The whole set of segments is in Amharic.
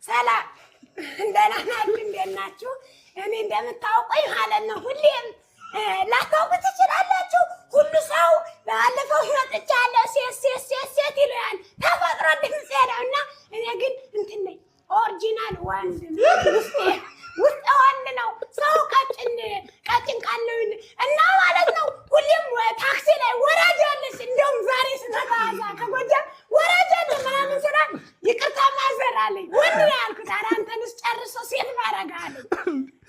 ሰላም፣ ደህና ናችሁ? እንዴት ናችሁ? እኔ እንደምታውቁኝ ማለት ነው ሁሌም ላታውቁ ትችላላችሁ። ሁሉ ሰው ባለፈው መጥቻለሁ ሴት ሴት ሴት ሴት ይለኛል። ተፈጥሮ ድምፄ ነው እና እኔ ግን እንትን ነኝ፣ original ወንድ ነው። ውስጤ ውስጤ ወንድ ነው። ሰው ቀጭን ቀጭን ቃል ነው እና ማለት ነው ሁሌም ታክሲ ላይ ወራጅ አለች። እንደውም ዛሬ ስመጣ እዛ ከጎጃም ወራጅ አለ ምናምን ስራ ይቅርታ mother አለኝ። ወንድ ነው ያልኩት። ኧረ አንተንስ ጨርሶ ሴት ባረጋ አለኝ።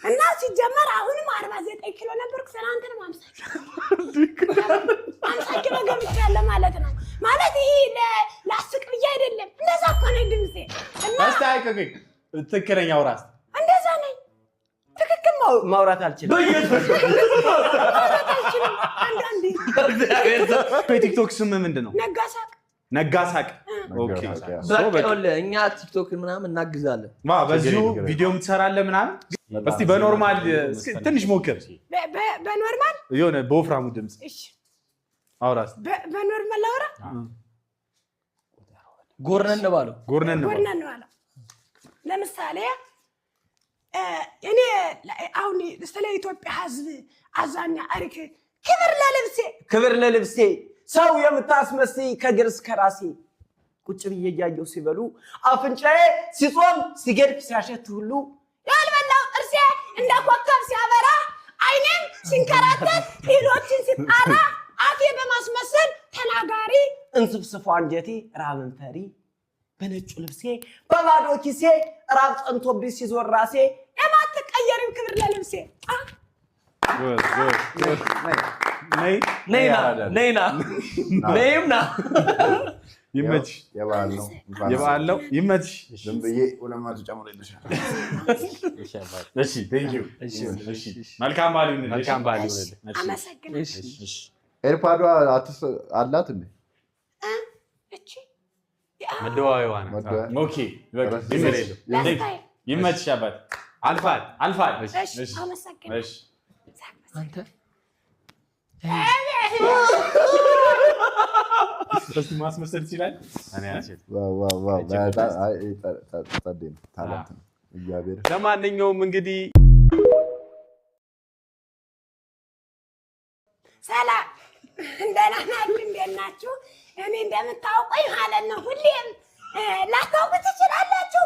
እና ሲጀመር አሁንም 49 ኪሎ ነበርኩ። ትናንትንም 50 ኪሎ ገብቻለሁ ማለት ነው። ማለት ይሄ ላስቅ ብዬ አይደለም። እንደዛ እኮ ነኝ ድምፄ እና እስቲ አይ ቆይ፣ ቆይ፣ ትክክለኛ አውራ እስቲ። እንደዛ ነኝ። ትክክል ማውራት አልችልም። ማውራት አልችልም አንዳንዴ። የቲክቶክ ስም ምንድን ነው? ነጋሳቅ። ነጋሳቅ። Okay። በቃ ይኸውልህ፣ እኛ ቲክቶክ ምናምን እናግዛለን። ማ በዚሁ ቪዲዮም ትሰራለህ ምናምን። እስቲ በ normal እስኪ ትንሽ ሞክር። በ normal? የሆነ በወፍራሙ ድምፅ። እሺ። አውራ እስቲ። በ normal ላውራ? ጎርነን ባለው። ጎርነን ነው። ጎርነን ነው አለው። ለምሳሌ እኔ አሁን ስለ ኢትዮጵያ ሕዝብ አዛኛ አሪክ ክብር ለልብሴ። ክብር ለልብሴ፣ ሰው የምታስመስይ ከግር እስከ ራሴ፣ ቁጭ ብዬ እያየሁ ሲበሉ አፍንጫዬ ሲጾም ሲገድፍ ሲያሸት ሁሉ ያልበላው ጥርሴ እንደ ኮከብ ሲያበራ፣ አይኔም ሲንከራተት ሌሎችን ሲጣራ፣ አፌ በማስመሰል ተናጋሪ፣ እንስፍስፎ አንጀቴ ራብን ፈሪ፣ በነጩ ልብሴ በባዶ ኪሴ ራብ ጸንቶብኝ ሲዞር ራሴ የማትቀየሪው ክብር ለልብሴ። ጎበዝ፣ ጎበዝ፣ ጎበዝ። ነይ። ነይና ነይና ነይም ና። ይመችሽ። የበዓል ነው። እንኳን የበዓል ነው። ይመችሽ። ዝም ብዬ 200 ጨምሬልሻለሁ። እሺ፣ thank you። እሺ፣ መልካም በዓል ይሁንልሽ። መልካም በዓል ይሁንልህ። አመሰግናለሁ። እሺ። AirPod ዋ አላት እንዴ? እቺ መደዋወያዋ ናት። መደወያ? Okay፣ በቃ ይመችሽ። ለ style። ይመችሽ አባት። አልፋል አልፋል። እሺ፣ አመሰግናለሁ። እሺ። አንተ። እስቲ ማስመሰል ይችላል። እኔ አልችልም። Wow wow wow! በጣም አይ፣ ጸዴ ነው፣ talent ነው። እግዚአብሔር። ለማንኛውም እንግዲህ ሰላም፣ ደህና ናችሁ? እንዴት ናችሁ? እኔ እንደምታውቁኝ ማለት ነው ሁሌም ላታውቁ ትችላላችሁ።